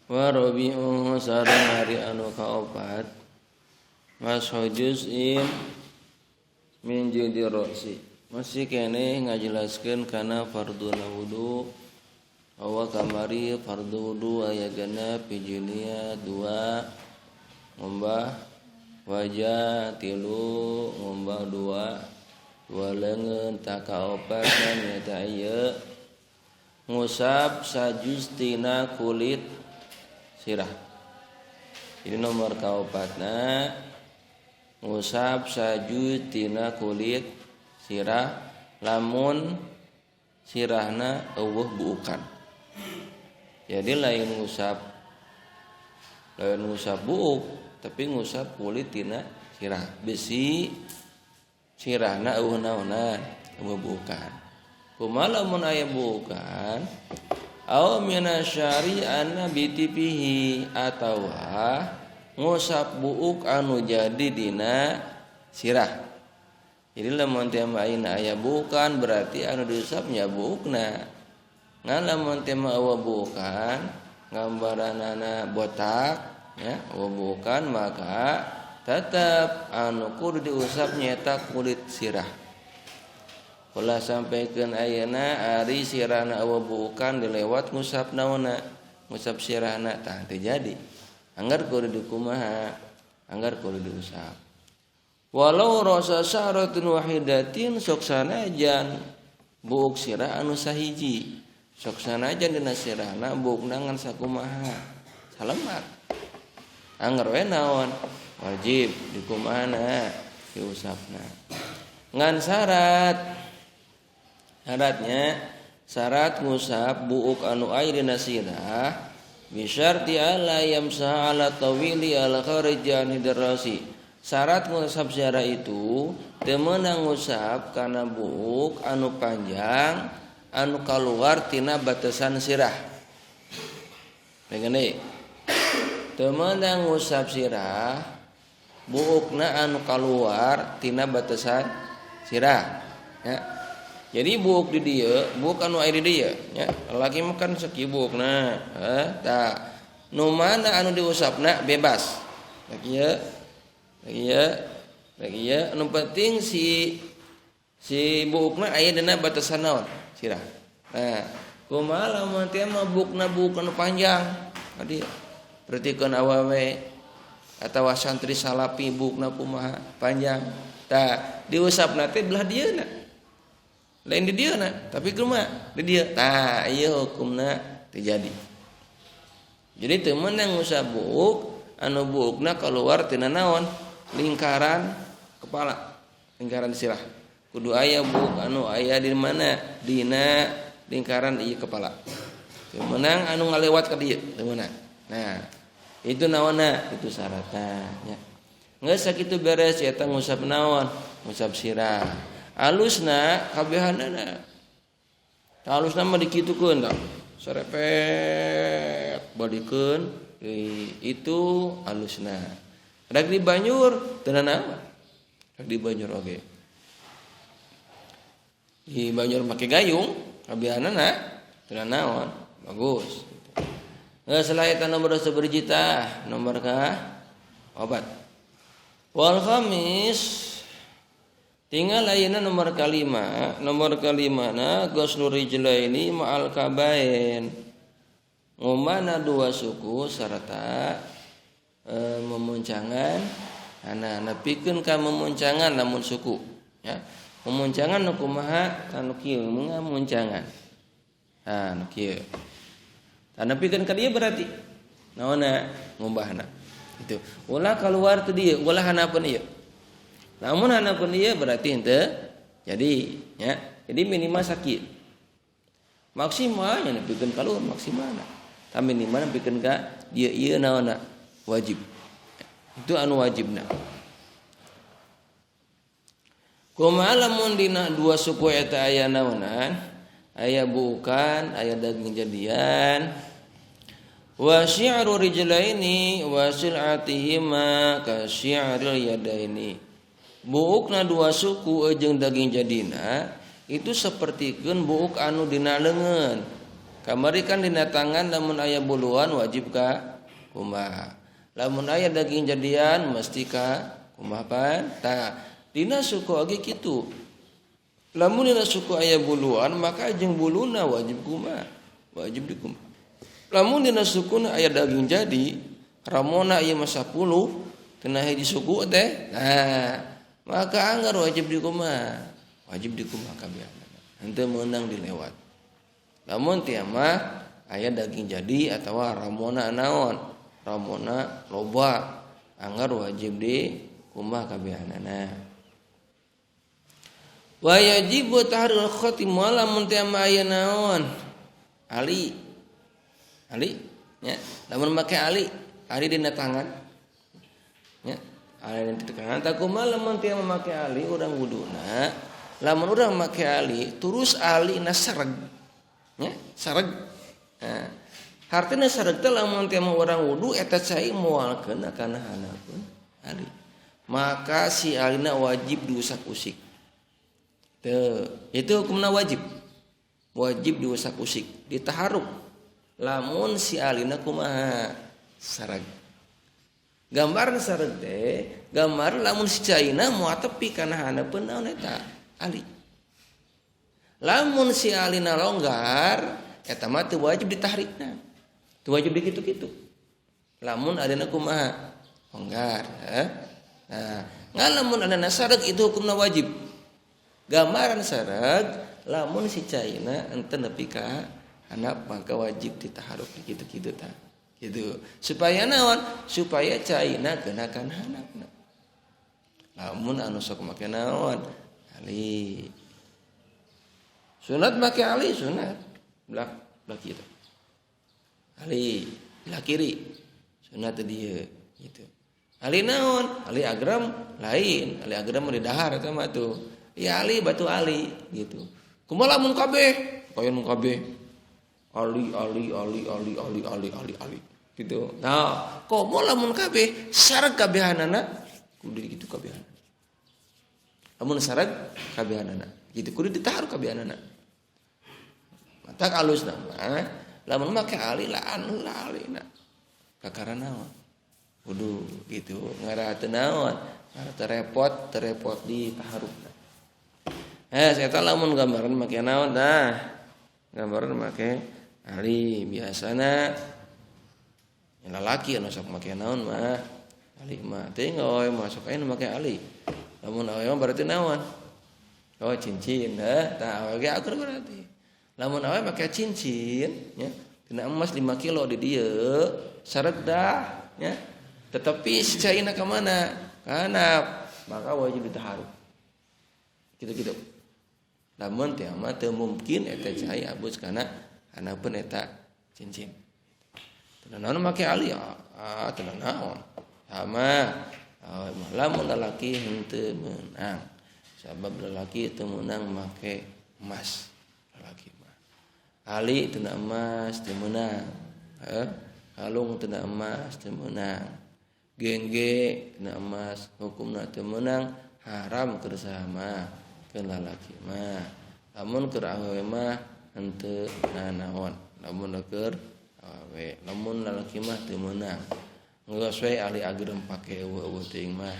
Wa rabi'u sareng hari anu kaopat mashu juz'in min jildi ra'si. Masih keneh ngajelaskeun kana farduna wudu. Bahwa kamari fardu wudu aya genep, hiji niat, dua ngumbah wajah, tilu ngumbah dua leungeun, tah kaopat nyaeta ieu ngusap sajuz tina kulit sirah. Jadi nomor kaopatna ngusap sajuz tina kulit sirah lamun sirahna eueuh buukan. Jadi lain ngusap buuk, tapi ngusap kulit tina sirah. Besi sirahna eueuh naonan, eueuh buukan. Kumaha lamun aya buukan? Aw minasyari annabiti fihi, atawa ngusap buuk anu jadi dina sirah. Jadi lamun teh ayeuna aya buukan, berarti anu diusapnya buukna. Ngan lamun teh mah eueuh buukan, gambaranana botak ya, eueuh buukan, maka tetap anu kudu diusap nyaeta kulit sirah. Ulah sampaikeun ayeuna ari sirahna eueuh buukan dilewat ngusap naonna, ngusap sirahna, tah teu jadi. Anggar kudu dikumaha? Anggar kudu diusap. Walau rasa sya'ratin wahidatin, sok sanajan buuk sirah anu sahiji. Sok sanajan dina sirahna buukna ngan sakumaha? Salembar. Anggar we naon? Wajib dikumahana? Diusapna. Ngan syarat, syaratnya, syarat ngusap buuk anu aya dina sirah bisyarti alla yamsaha ala tawili al kharij an hidrasi. Syarat ngusap sirah itu teu meunang ngusap kana buuk anu panjang anu kaluar tina batasan sirah. Begini. Teu meunang ngusap sirah buukna anu kaluar tina batasan sirah ya. Jadi buuk di dieu, buuk anu aya di dieu nya. Laki mah kan sakieu buukna, tah. Nu mana anu diusapna bebas. Laki ieu, laki ieu, laki ieu, anu penting si buukna aya dina batasan naon? Sirah. Nah, kumaha lamun teh mah buukna buuk anu panjang? Tadi perhitikeun awewe atawa santri salapi buukna kumaha panjang. Tah, diusapna teh belah dieuna. Lain di dieu na, tapi kumaha? Di dieu. Tah, ieu hukumna teu jadi. Jadi teu meunang ngusap buuk anu buukna keluar tina naon? Lingkaran kepala, lingkaran sirah. Kudu aya buuk anu aya di mana? Dina lingkaran ieu kepala. Teu meunang anu ngalewat ka dieu, teu meunang. Nah, itu naonna? Itu syaratna nya. Geus sakitu beres eta ngusap naon? Ngusap sirah. Alusna kabehanana. Alusna mah dikitukeun tah. Serepet balikeun itu alusna. Rek dibanjur teu nanaon. Rek dibanjur oge. Dibanjur make gayung kabehanana teu nanaon. Bagus. Geus selain eta nomor saberjita, nomor ka opat. Wal khamis, tinggal ayeuna nomor kalima, nomor kalima na ghuslu rijlaini ma'al kabain. Ngumbahna dua suku serta memuncangan ana, nepikeun ka memuncangan lamun suku ya. Memuncangan nu kumaha? Anu kieu muncangan. Ah, nu kieu. Tah, nepikeun ka dieu berarti naonna? Ngumbahna. Itu. Ulah keluar teu dieu, ulah handapeun ieu. Namun handapeun ieu berarti henteu jadi ya. Jadi minimal sakieu. Maksimalnya nepikeun ka luhur maksimalna. Tapi minimal nepikeun ka dieu ieu naonna? Wajib. Itu anu wajibna. Kumaha lamun dina dua suku eta aya naonan? Aya bukan, aya daging jadian. Wa syi'ru rijlaini wa sil'atihima ka syi'ril yadaini. Buukna dua suku jeung daging jadina itu sapertikeun buuk anu dina leungeun. Kamari kan dina tangan lamun aya buluan wajib ka kumbah. Lamun aya daging jadian mesti ka kumbah pan. Tah, dina suku oge kitu. Lamun dina suku aya buluan maka jeung buluna wajib kumbah, wajib dikumbah. Lamun dina sukuna aya daging jadi, ramona ieu mah 10 tina hiji suku teh. Nah, maka anggar wajib dikumbah, wajib dikumbah kabehanana. Henteu meunang dilewat. Lamun teu mah aya daging jadi atawa ramona naon, ramona loba, anggar wajib dikumbah kabehanana. Wa yajibu tahrul khatim lamun teu mah aya naon? Ali. Ali nya, lamun make ali, ali dina tangan. Nya, ali dina tangan takumaha lamun teu make ali urang wuduna, lamun urang make ali terus ali na sareg. Nya, sareg. Nah, hartina sareg teh lamun teu mah urang wudu eta cai moal keuna kana handapeun ali. Maka si alina wajib diusak-usik. Teu, itu hukumna wajib. Wajib diusak-usik, ditaharuk. Lamun si alina kumaha sareg. Gambaran sareg teh, gambar lamun si caina moal tepi kana handapeun naon eta ali. Lamun si alina longgar, eta mah teu wajib ditahrikna. Teu wajib dikitu-kitu. Lamun alina kumaha longgar, eh? Nah, ngalamun alina sareg itu hukumna wajib. Gambaran sareg lamun si caina ente nepi ka anak maka wajib ditaharuk gitu-gitu ta. Gitu. Supaya naon? Supaya caina kenakan handapna. Lamun anu sok make naon? Ali. Sunat make ali sunat. Belah belah kitu. Ali belah kiri. Sunat dieu gitu. Ali naon? Ali agram lain. Ali agram di dahar eta mah tuh. Ya ali batu ali gitu. Kumaha lamun kabeh? Kaya mun kabeh. Ali ali ali ali ali ali ali ali gitu. Nah, komo lamun kabeh sareng kabehanana kudu gitu kabehanana. Lamun sareng kabehanana gitu kudu ditaruh kabehanana. Matak alus nama lamun make ali lah anu lah alina. Kakara naon? Kudu gitu ngarah teu naon? Ngarah terepot, terepot di taharupna. Saya tahu lamun gambaran make naon tah. Gambaran make ali biasana yang lalaki anu sok make naon mah ali mah teuing awewe mah sok aya nu make ali. Lamun awewe mah berarti naon? Oh cincin heh tah awewe ge akur berarti. Lamun awewe make cincin nya tina emas 5 kilo di dieu sareg dah nya. Tetapi si caina ka mana? Kana maka wajib ditaharuk. Gitu-gitu. Lamun teh mah teu mungkin eta cai abus kana handapeun eta cincin. Teu naon make ali ah teu naon. Sama lamun lalaki henteu meunang. Sabab lalaki teu meunang make emas. Lalaki mah. Ali teu emas teu meunang. Heuh, kalung teu emas teu meunang. Gengge teu emas hukumna teu meunang haram keur sama keur lalaki mah. Lamun keur awewe mah henteu nanaon. Lamun keur awewe, lamun lalaki mah teu meunang. Geus we ali agerem pake eueuh-eueuh teuing mah.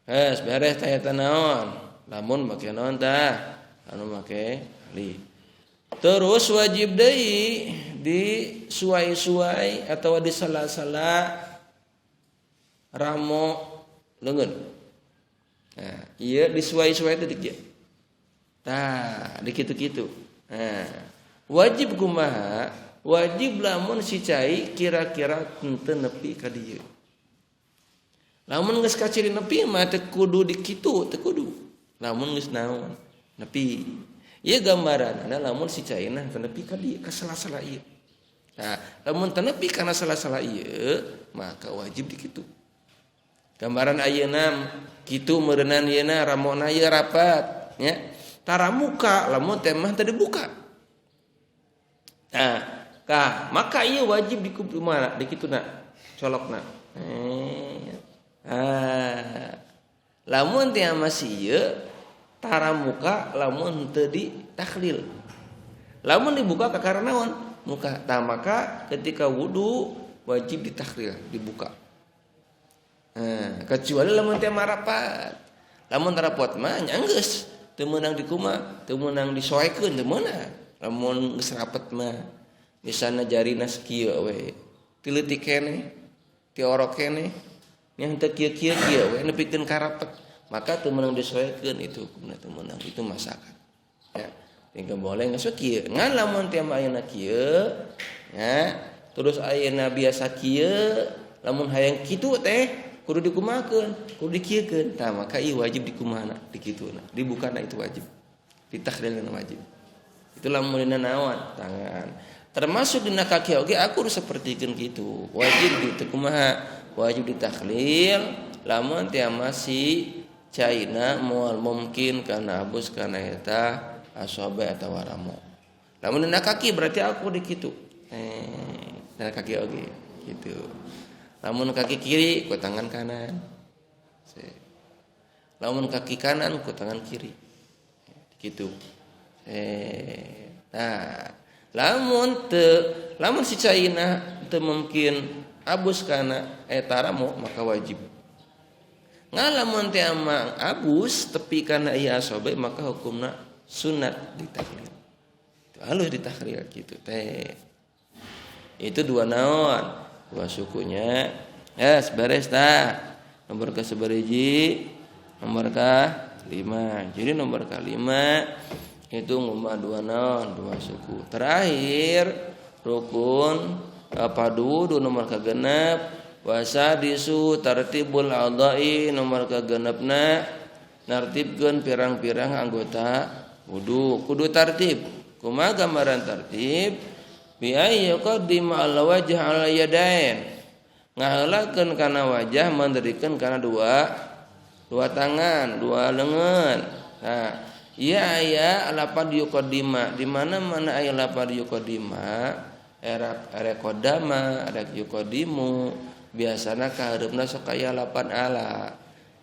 Geus beres teh eta naon? Lamun make naon tah? Anu make ali. Terus wajib deui di suai-suai atawa di sela-sela ramo leungeun. Nah, ieu disuai-suai teh dik. Tah, di kitu-kitu. Nah, wajib kumaha? Wajib lamun si cai kira-kira henteu nepi ka dieu. Lamun geus kaciri nepi mah teu kudu di kitu, teu kudu. Lamun geus naon? Nepi. Ieu gambaranna lamun si caina teu nepi ka dieu, ka sela-sela ieu. Nah, lamun teu nepi kana sela-sela ieu, maka wajib di kitu. Gambaran ayeuna kitu meureunnan yeuna ramona ieu rapat nya. Tara muka lamun teh mah teu dibuka. Nah, kah maka ieu wajib di mana di kituna colokna. Lamun teh masih ieu tara muka lamun teu di takhlil. Lamun dibuka kakara naon? Muka. Tah maka ketika wudu wajib ditakhlil, dibuka. Nah, kecuali lamun teh marapat. Lamun rapot mah nya geus teu meunang dikumaha, teu meunang disoekeun teu meunang. Lamun geus rapet mah misalna jarina sakieu we. Ti leutik keneh, ti orok keneh, nya henteu kieu-kieu kieu we nepikeun ka rapet. Maka teu meunang disoekeun itu hukumna teu meunang, itu masakan. Ya, tinggal boleh geus kieu. Ngan lamun teh mah ayeuna kieu, ya, terus ayeuna biasa kieu, lamun hayang kitu teh kudu dikumahakeun, kudu dikieukeun. Tah maka ieu wajib dikumahana, dikituna. Dibukana itu wajib. Ditakhlilna wajib. Itu lamun dina naon? Tangan. Termasuk dina kaki oge aku harus sapertikeun kitu. Wajib dikumaha? Wajib ditakhlil lamun teh masih caina moal mungkin kana abus kana eta asobe atawa ramo. Lamun dina kaki berarti aku dikitu. Dina kaki oge gitu. Lamun kaki kiri ku tangan kanan. Lamun kaki kanan ku tangan kiri. Gitu. Nah, lamun teu lamun si caina teu mungkin abus kana eta ramo maka wajib. Ngalamun teh amang abus tepi kana ieu asobe maka hukumna sunat ditakhlil. Itu halus ditakhlil gitu teh. Itu dua naon? Dua sukunya. Yes, beres tah. Nomor ke seberiji, nomor ke 5. Jadi nomor ke 5 itu ngumah dua naon, dua suku. Terakhir rukun padu nomor ke genep wasadisu tartibul a'dha'i nomor ke genepna nartibkeun pirang-pirang anggota wudu. Kudu tartib. Kumaha gambaran tartib? Bi ayyuqaddima al wajh al yadain. Ngaheulakeun kana wajah mandirikeun kana dua tangan, dua lengan. Nah, ieu aya lapad yuqaddima. Di mana-mana aya lapad yuqaddima, era qadama, era yuqaddimu, biasana kahareupna sok aya lapan ala.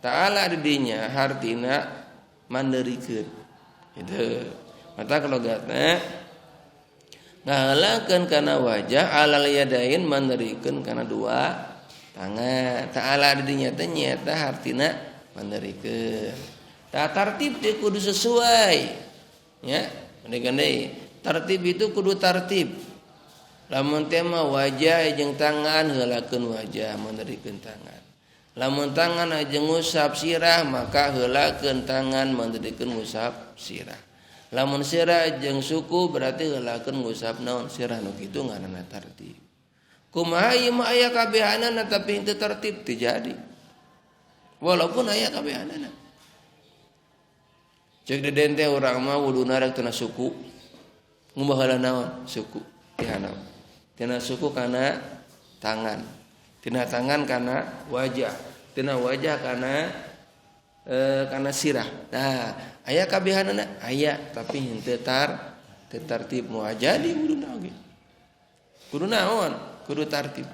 Ta'ala di dinya hartina mandirikeun. Gitu. Mata logatna ngaheulakeun kana wajah alal yadain mandirikeun kana dua tangan. Ta'ala di dinya teh nyaeta hartina mandirikeun. Tah tartib teh kudu sesuai. Ya, mendingan deui. Tartib itu kudu tartib. Lamun teh mah wajah jeung tangan heulakeun wajah mandirikeun tangan. Lamun tangan jeung ngusap sirah maka heulakeun tangan mandirikeun ngusap sirah. Lamun sirah jeung suku berarti heulakeun ngusap naon sirah nu kitu ngaranna tartib. Kumaha ieu mah aya kabehanana tapi henteu tertib teu jadi. Walaupun aya kabehanana. Cek deden teh urang mah wuduna rek tina suku. Ngumbah heula naon? Suku ti handap. Tina suku kana tangan. Tina tangan kana wajah. Tina wajah kana kana sirah. Nah, aya kabehanana aya tapi henteu tartib moal jadi wuduna oge. Kudu naon? Kudu tartib.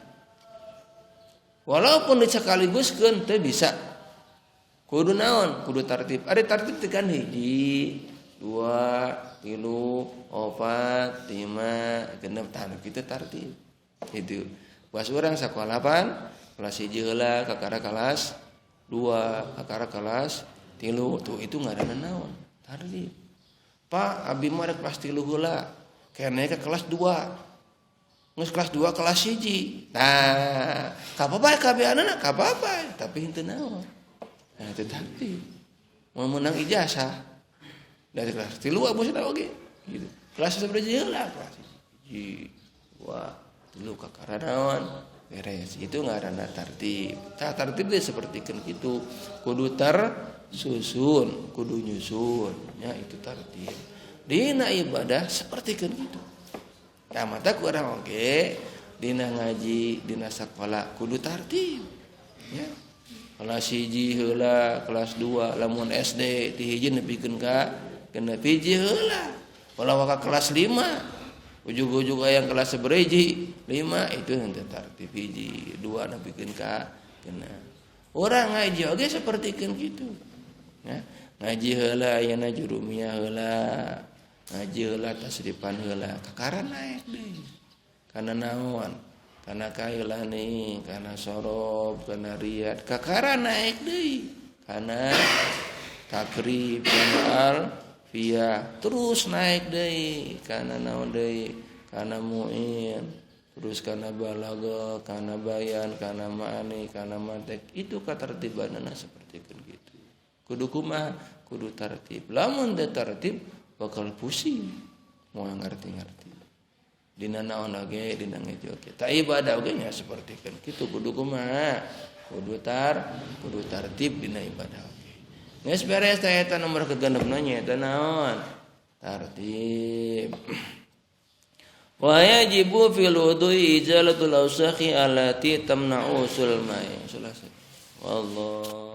Walaupun dicakaliguskeun teu bisa. Kudu naon? Kudu tartib. Ari tartib teh kan 1, 2, 3, 4, 5, 6 tah kitu tartib. Itu. Pas urang sakola pan kelas 1 heula kakara kelas 2, kakara kelas 3 tuh itu ngaranna naon? Tartib. Pak, abi mah rek kelas 3 heula. Keneh ke kelas 2. Geus kelas 2 kelas 1. Nah, ka apa kabehanana? Ka apa tapi henteu naon. Nah, itu tartib. Mau menang ijazah dari kelas 3 abusna oge gitu. Kelas sabaraha heula? Kelas 1, 2, 3 kakara naon? Beres. Itu ngaranna tartib. Tah tartib teh sapertikeun kitu. Kudu tersusun, kudu nyusun, ya itu tartib. Dina ibadah sapertikeun kitu. Tah mata ku urang oge dina ngaji, dina sakola kudu tartib. Ya. Kelas 1 heula, kelas 2 lamun SD ti hiji nepikeun ka genep hiji heula. Ulah waka kelas 5. Ujug-ujug aya kelas sabaraha 5 itu henteu tartib hiji, 2 nepikeun ka genep. Urang ngaji oge sapertikeun kitu. Ya, ngaji heula ayeuna jurumiyah heula. Ngaji heula, tasripan heula, kakara naik deui. Kana naon? Kana kailani, kana sorob, kana riyad, kakara naik deui. Kana takrib, kana alfiyah, terus naik deui. Kana naon deui? Kana muin, terus kana balaga, kana bayan, kana ma'ani, kana mantek. Itu katertibanana seperti kan gitu. Kudu kumaha? Kudu tertib. Lamun teu tertib bakal pusing. Moal ngerti-ngerti. Dina naon oge, dina ngejo oge. Ta ibadah oge nya seperti kan kitu, kudu kumaha? Kudu tertib dina ibadah oge. Geus beres teh eta nomor kegenepna nya eta naon? Tertib. Wa yajibu fil wudu'i izalatul awsakhi allati tamna'u usul ma'i. Selesai. Wallahu